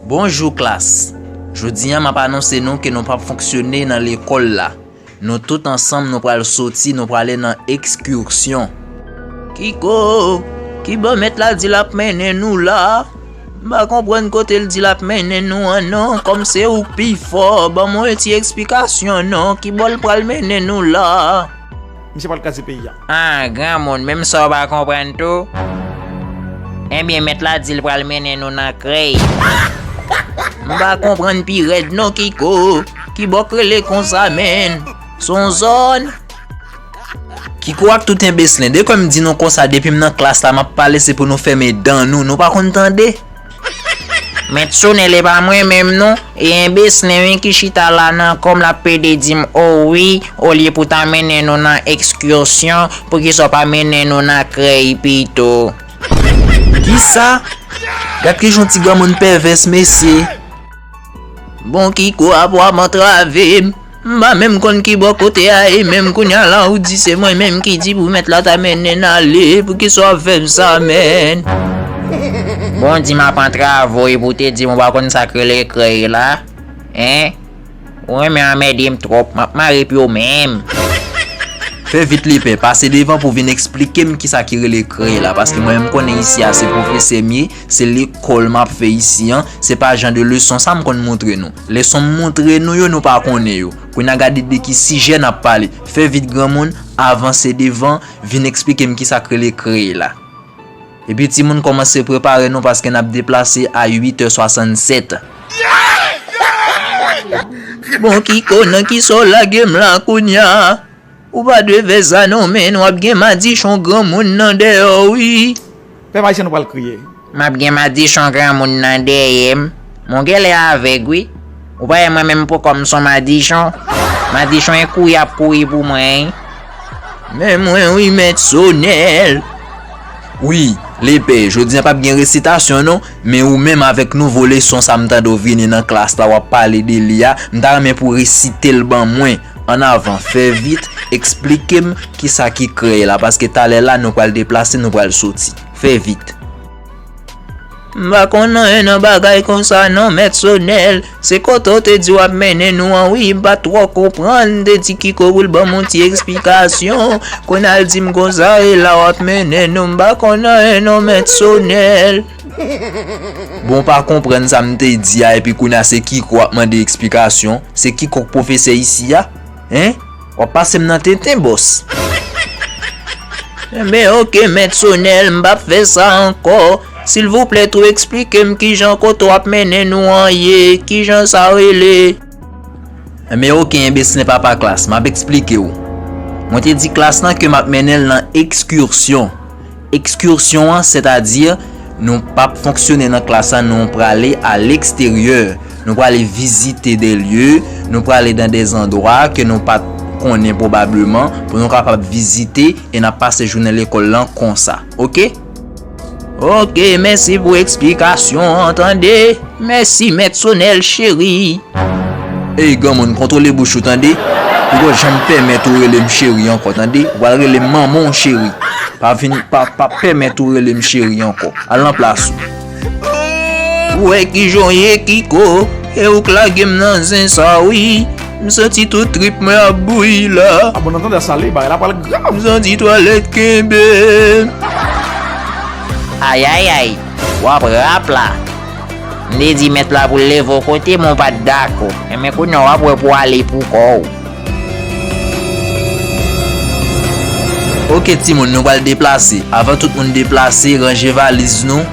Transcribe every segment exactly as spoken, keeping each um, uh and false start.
Bonjou klas! Jodi a m ap anonse nou ke nou p ap fonksyone nan lekòl la. Nou tout ansanm nou pral soti, nou prale nan ekskirsyon. Kiko, kibò mèt la di l ap mennen nou la? M pa konprann kote l di l ap mennen nou an non, kòm se ou k pi fò, ban mwen yon ti eksplikasyon non, kibò l pral mennen nou la? Misye pral kraze peyi a. Ah, granmoun, menm sa w pa konprann tou? Ebyen, mèt la di l pral mennen nou nan krèy. M pa konprann pi rèd non, Kiko. Kibò k rele konsa, menn? Se yon zòn? Kiko ak tout enbeslen, de kwè m di nou konsa, depi m nan klas la, m ap pale, se pou nou fèmen dan nou, nou pa konn tande? Mèt Sonèl, e pa mwen menm non, e enbeslen wi ki chita la nan kò m, l ap pede di m, o wi, olye pou ta mennen nou nan ekskirsyon, poukisa w pa mennen nou nan krèy pito? Kisa? Gad kijan yon ti granmoun pèvès, mesye. Bon, Kiko, apa w ap antrave m? M pa menm konn kibò kote a ye menm, kounye a la ou di se mwen menm ki di pou mèt la ta mennen n ale, poukisa w ap fè m sa, menn? Bon, di m ap antrave w epi w te di m ou pa konn sa k rele krèy la? Hein? Ou renmen anmède m twòp, m ap mare pye w menm. Fè vit, lepè, pase devan pou vin eksplike m kisa ki rele krèy la, paske mwen menm konnen isi a se pwofesè m ye, se lekòl m ap fè isi an, se pa jan de leson sa m konn montre nou. Leson m montre nou yo, nou pa konnen yo. Kounye a gade de ki sijè n ap pale. Fè vit granmoun, avanse devan, vin eksplike m kisa k rele krèy la. Epi timoun, kòmanse prepare nou paske n ap deplase a uit è swasannsèt. Bon, Kiko, nan kisa w lage m la kounye a? Ou pa dwe fè sa non, menn, w ap gen madichon granmoun nan dèyè w wi. Pèp ayisyen, nou pral kriye. M ap gen madichon granmoun nan dèyè m. Mwen genlè avèg wi. Ou pa wè mwen menm poko m s on madichon? Madichon e kouri ap kouri pou mwen wi. Men mwen wi, mèt Sonèl. Wi, lepè, jodi a p ap gen resitasyon non, men ou menm avèk nouvo leson sa m tande w vini nan klas la, w ap pale de li a, m ta renmen pou w resite l ban mwen. Ann avan, fè vit, eksplike m kisa ki krèy la, paske talè la nou pral deplase, nou pral soti. Fè vit. M pa konn anyen nan bagay konsa non, mèt Sonèl. Se kote w te di w ap mennen nou an wi, m pa twò konprann. M te di Kiko pou l ban m yon ti eksplikasyon. Kounye a l di m konsa, e la w ap mennen nou. M pa konn anyen non, mèt Sonèl. Bon, w pa konprann sa m te di a, epi kounye a se Kiko w ap mande eksplikasyon? Se Kiko k pwofesè isi a? Hein? W ap pase m nan tenten, bòs. Enben, oke, mèt Sonèl, m p ap fè sa ankò. Silvouplè, tou eksplike m kijan kote w ap mennen nou an ye, kijan sa rele. Enben, oke, enbeslen papa klas, m ap eksplike w. Mwen te di klas lan ke m ap mennen l nan ekskirsyon. Ekskirsyon an, sètadi, nou p ap fonksyone nan klas la, nou prale a leksteryè. Nou prale vizite de lye, nou prale dan de zandwa ke nou pa t konnen pwobableman, pou nou kapab vizite e n ap pase jounen lekòl lan konsa. Oke? Oke, mèsi pou eksplikasyon an, tande. Mèsi, mèt Sonèl cheri. Ey, granmoun, kontwole bouch ou, tande. Ou p ap janm pèmèt ou rele m cheri ankò, tande. Ou pral rele m manman w cheri. Pa vin, pa, pa pèmèt ou rele m cheri ankò. Al nan plas ou. Ou wè kijan w ye, Kiko? E ou k lage m nan zen sa, wi. M santi tout trip mwen ap bouyi la. A bon, nan tandans sa, li, bagay la pral grav. M santi twalèt kenbe m. Ayayay, w ap rap la. M te di mèt la pou l leve w kote, men w pa t dakò. Enben, kounye a w ap wè pou w ale pou kò w. Oke, timoun, nou pral deplase. Avan tout moun deplase, ranje valiz nou,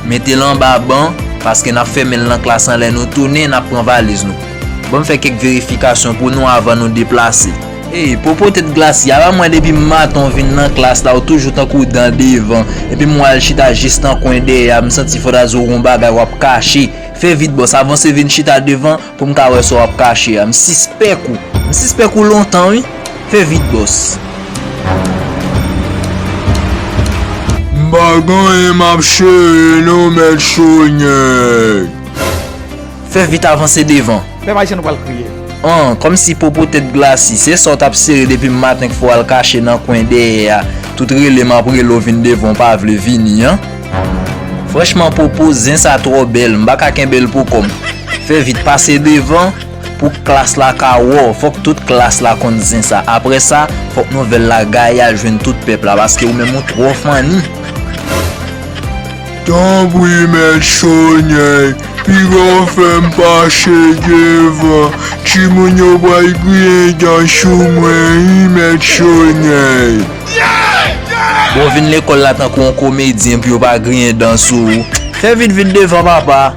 mete l anba ban, paske n ap fèmen l nan klas lan, lè nou tounen, n ap pran valiz nou. Ban m fè kèk verifikasyon pou nou avan nou deplase. Ey, popo tèt glasi, apa mwen depi maten w vin nan klas la, ou toujou tankou dan devan. Epi m wè w al chita jis nan kwen dèyè a, m santi fò ta di w gon bagay w ap kache. Fè vit, bòs, avanse vin chita devan pou m ka wè sa w ap kache a. M sispèk ou. M sispèk ou lontan, wi. Fè vit, bòs. M pa gen anyen m ap cheri non, mèt Chonyèl. Fè vit, avanse devan. Pèp ayisyen, nou pral kriye. An, kòmsi popo tèt glasi, se sa w t ap sere depi maten k fè w al kache nan kwen dèyè a. Tout rele m ap rele w vin devan w pa vle vini an. Franchman, Popo, zen sa twò bèl, m pa ka kenbe l pou kò m. Fè vit, pase devan pou klas la ka wè w. Fòk tout klas la konn zen sa. Apre sa, fòk nouvèl la gaye al jwenn tout pèp la, paske ou menm ou twò funny. Tanpri, mèt Chonèy, piga w fè m pase devan. Timoun yo pral griyen dan sou mwen, wi, mèt Chonèy. Bon, vin lekòl la tankou yon komedyen pou yo pa griyen dan sou ou. Fè vit vit devan, papa.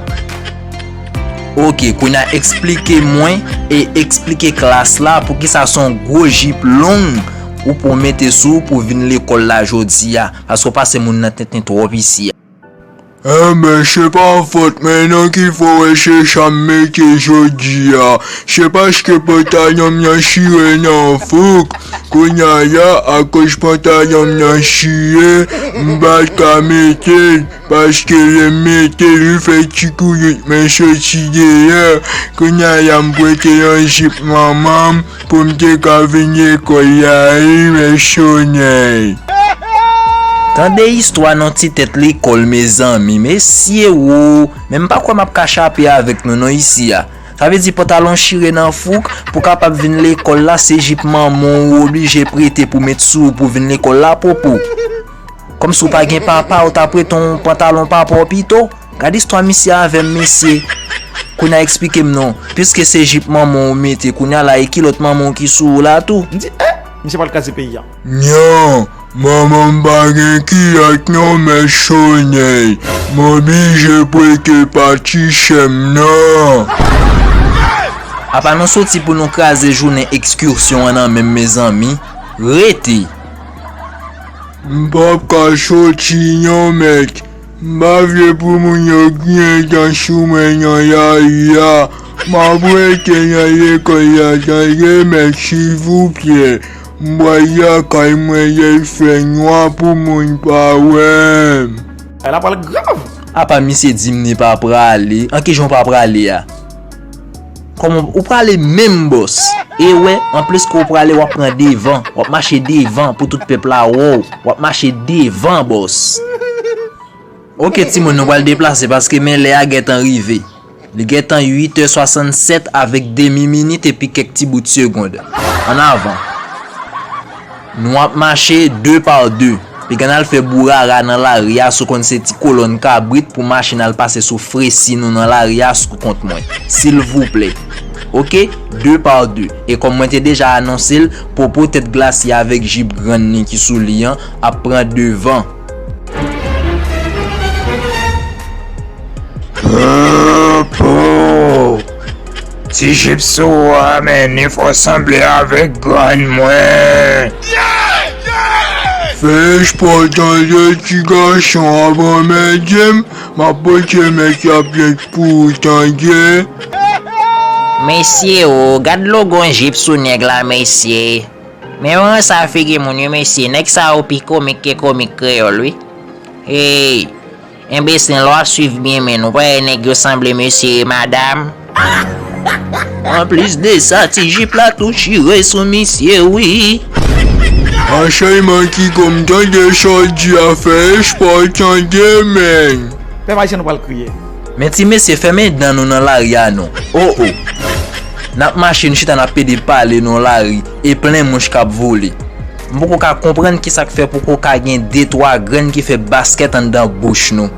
Oke, kounye a eksplike mwen e eksplike klas la poukisa se yon gwo jip long ou pou mete sou ou pou vin lekòl la jodi a, paske w pase moun nan tenten twòp isi a. Enben, se pa fòt mwen non ki fè w wè se sa m mete jodi a. Se paske pantalon m nan chire nan fouk. Kounye a la, akoz pantalon m nan chire, m pa t ka mete l, paske lè m mete l, li fè ti kouyout mwen soti deyò. Kounye a la, m prete yon jip manman m pou m te ka vin lekòl la, wi, mèt Chonèy. Tande istwa nan ti tèt lekòl, mezanmi, mesye wo, men m pa kwè m ap ka chape avèk nou non isi a. Sa vle di pantalon chire nan fouk, pou kapab vin lekòl la, se jip manman w ou oblije prete pou met sou ou pou vin lekòl la, Popo. Kòmsi w pa gen papa, ou ta prete yon pantalon papa w pito? Gad istwa misye avè m, mesye. Kounye a eksplike m non, piske se jip manman w ou mete, kounye a la e kilòt manman w ki sou ou la tou? M di, eh, misye pral kraze peyi a. Non, manman m pa gen kilòt non, mèt Chonèy. M oblije prete pa ti sè m nan. Apa nou soti pou nou kraze jounen ekskirsyon an nan menm, mezanmi? Rete! M p ap ka soti non, mèt. M pa vle pou moun yo griyen dan sou mwen nan lari a. M ap rete nan lekòl la, tande, mèt, silvouplè. M pral lakay mwen lè l fè nwa pou moun pa wè m. Bagay la pral grav. Apa misye di m li pa prale. An ki jan w pa prale a? Kòman ou prale menm, bòs? E wè, anplis ke w prale, w ap pran devan. W ap mache devan pou tout pèp la wè w. W ap mache devan, bòs. Oke, timoun, nou pral deplase paske men lè a gentan rive. Li gentan uit è swasannsèt avèk demi minit epi kèk ti bout segond. Ann avan. Nou ap mache de pa de. Piga n al fè bourara nan lari a, si w konn se ti kolòn kabrit pou machin al pase sou fresi nou nan lari a sou kont mwen. Silvouplè. Oke? De pa de. E kòm mwen te deja anonse l, Popo tèt glase avèk jip grann li ki sou li an ap pran devan. Popo! Ti jip sou ou a, men ni fò sanble avèk grann mwen. Fè espò tande ti gason ap anmède m, m ap pote mèt la plent pou ou tande. Mesye o, gad logon jip sou nèg la, mesye. Men yo ranse a figi moun wi, mesye. Nèg sa yo pi komik ke komik kreyòl wi. Hey! Enbesil, lè w ap swiv byen men nou, pa wè nèg yo sanble mesye e madanm? Anplis de sa, ti jip la tou chire sou misye wi. Ansèyman ki konm tande sa w di a, fè espò tande men. Pèp ayisyen nou pral kriye. Men ti mesye, fèmen dan nou nan lari a non. O o. N ap mache, n chita, n ap pede pale nan lari e plen mouch k ap vole. M poko ka konprann kisa k fè poko ka gen de twa grenn ki fè baskèt anndan bouch nou.